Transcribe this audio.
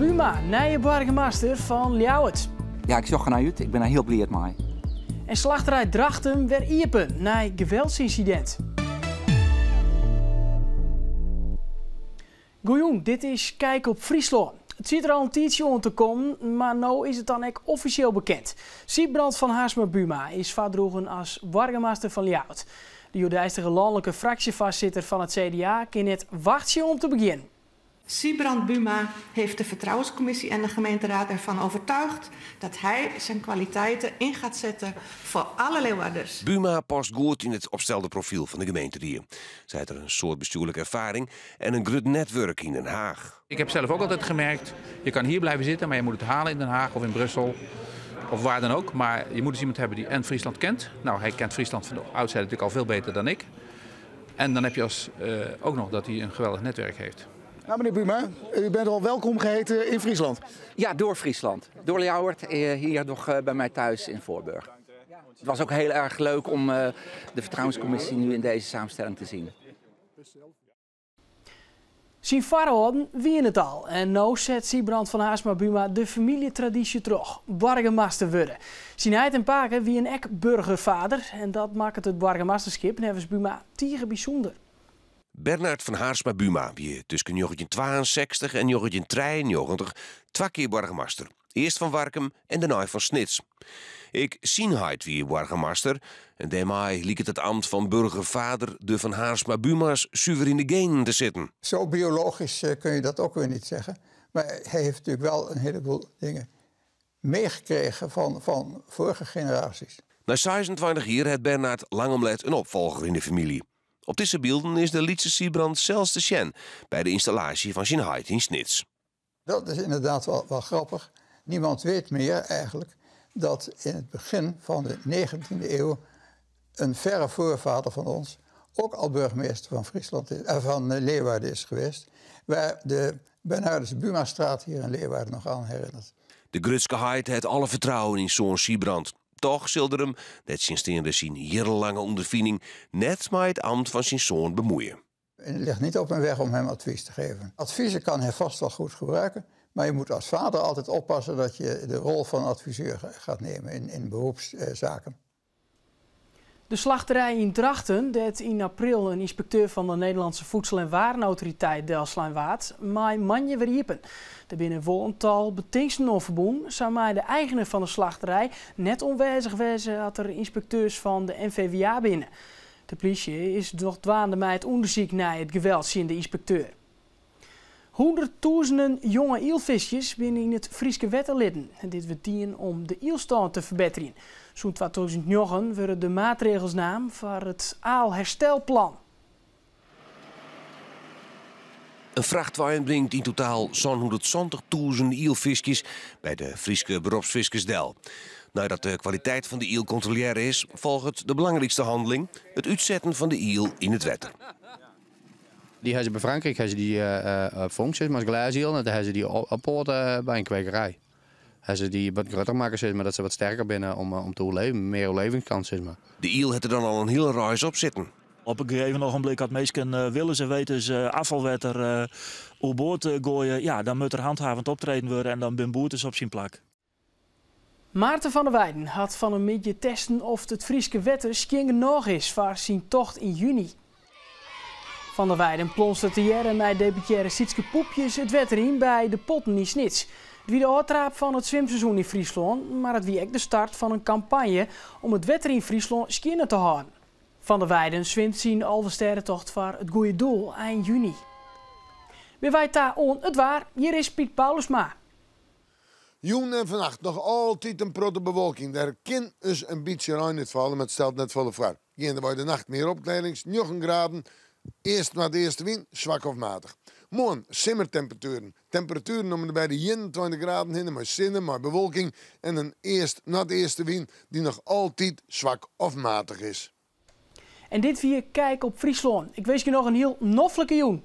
Buma, nije boargemaster fan Ljouwert. Ja, ik sjoch der nei út. Ik bin der hiel bliid mei. En slachterij Drachten wer iepen nei geweldsynsidint. Goejûn, dit is Kijk op Fryslân. It siet der al in tiidsje oan te kommen, mar no is it dan ek offisjeel bekend. Sybrand van Haersma Buma is foardroegen as boargemaster fan Ljouwert. De hjoeddeistige lanlike fraksjefoarsitter fan it CDA kin net wachtsje om te begjinnen. Sybrand Buma heeft de vertrouwenscommissie en de gemeenteraad ervan overtuigd dat hij zijn kwaliteiten in gaat zetten voor alle Leeuwarders. Buma past goed yn it opstelde profyl fan de gemeenterie. Sy hat in soad bestjoerlike erfaring en in grut netwurk yn Den Haag. Ik heb zelf ook altijd gemerkt, je kan hier blijven zitten, maar je moet het halen in Den Haag of in Brussel of waar dan ook. Maar je moet dus iemand hebben die en Friesland kent. Nou, hij kent Friesland van de oudsher natuurlijk al veel beter dan ik. En dan heb je als, ook nog dat hij een geweldig netwerk heeft. Nou, meneer Buma, u bent al welkom geheten in Friesland. Ja, door Friesland. Door Ljouwert, hier nog bij mij thuis in Voorburg. Het was ook heel erg leuk om de vertrouwenscommissie nu in deze samenstelling te zien. Syn foarâlden wiene it al en no set Sybrand van Haersma Buma de famyljetradysje troch, boargemaster wurde. Syn heit en pake wiene ek burgervader en dat makket it boargemasterskip neffens Buma tige bysûnder. Bernard van Haersma Buma wie tusken 1962 en 1993 twa kear boargemaster. Earst fan Warkum en dêrnei fan Snits. Ek syn heit wie boargemaster en dêrmei liket it amt fan burgervader de Van Haersma Buma's suver yn de genen te sitten. Zo biologisch kun je dat ook weer niet zeggen. Maar hij heeft natuurlijk wel een heleboel dingen meegekregen van vorige generaties. Nei 26 jier hat Bernard lang om let in opfolger yn de famylje. Op dizze bylden is de lytse Sybrand sels te sjen by de ynstallaasje fan syn heit yn Snits. Dat is inderdaad wel grappig. Niemand weet meer eigenlijk dat in het begin van de 19e eeuw een verre voorvader van ons ook al burgemeester van Friesland is, van Leeuwarden is geweest, waar de Bernardus Bumastraat hier in Leeuwarden nog aan herinnert. De grutske heit hat alle fertrouwen yn soan Sybrand. Toch sil er him, nettsjinsteande syn jierrenlange ûnderfining, net mei it amt fan syn soan bemuoie. Het ligt niet op mijn weg om hem advies te geven. Adviezen kan hij vast wel goed gebruiken, maar je moet als vader altijd oppassen dat je de rol van adviseur gaat nemen in beroepszaken. De slachterij yn Drachten, dêr't yn april in ynspekteur fan de Nederlandse Voedsel- en Warenautoriteit delslein waard, mei moandei wer iepen. Der binne wol in tal betingsten oan ferbûn. Sa mei de eigener fan de slachterij net oanwêzich wêze as der ynspekteurs fan de NVWA binne. De plysje is noch dwaande mei it ûndersyk nei it geweld tsjin de ynspekteur. Hûnderttûzenen jonge ielfiskjes binne yn it Fryske wetter litten. Dit wurdt dien om de ielstân te ferbetterjen. Sûnt 2009 wurde de maatregels naam foar it aalherstelplan. In frachtwein bringt yn totaal sa'n 170.000 ielfiskjes by de Fryske beropsfiskers del. Neidat de kwaliteit fan de iel kontrolearre is, folget de belangrykste hanneling, it útsetten fan de iel yn it wetter. Dy ha se by Frankryk ha se dy fongen, sis mar, as glêsiel en dan ha se dy oppoate by in kwekerij. Ha se dy wat grutter makke, sis mar, dat se wat sterker binne om te oerleven, mear oerlevingskans, sis mar. De iel hat der dan al in hiele reis op sitten. Op in gegeven ogenblik as minsken willens en wetens afvalwetter oerboard goaie, ja, dan moat der handhavend optreden wurde en dan bin boetes op syn plak. Maarten van der Weijden hat fan 'e middei testen oft it Fryske wetter skjin genôch is foar syn tocht yn juny. Van der Weijden plonste tegearre mei deputearre Sietske Poepjes it wetter yn by De Potten yn Snits. It wie de ôftraap fan it swimseizoen yn Fryslân, mar it wie ek de start fan in kampanje om it wetter yn Fryslân skjinner te hâlden. Van der Weijden swimt syn Alvestêdetocht foar it goede doel ein juny. Binne wy ta oan it waar, hjir is Piet Paulusma. Jûn en fannacht noch altyd in protte bewolking. Der kin ris in bytsje rein útfalle, mar it stelt net folle foar. Geandewei de nacht mear opklearrings, njoggen graden, earst noardeastewyn, swak of matich. Moarn simmertemperatueren. Temperatueren om en by de 21 graden hinne mei sinne, mei bewolking en in earst noardeastewyn dy't noch altyd swak of matich is. En dit wie Kijk op Fryslân. Ik winskje noch in hiel noflike jûn.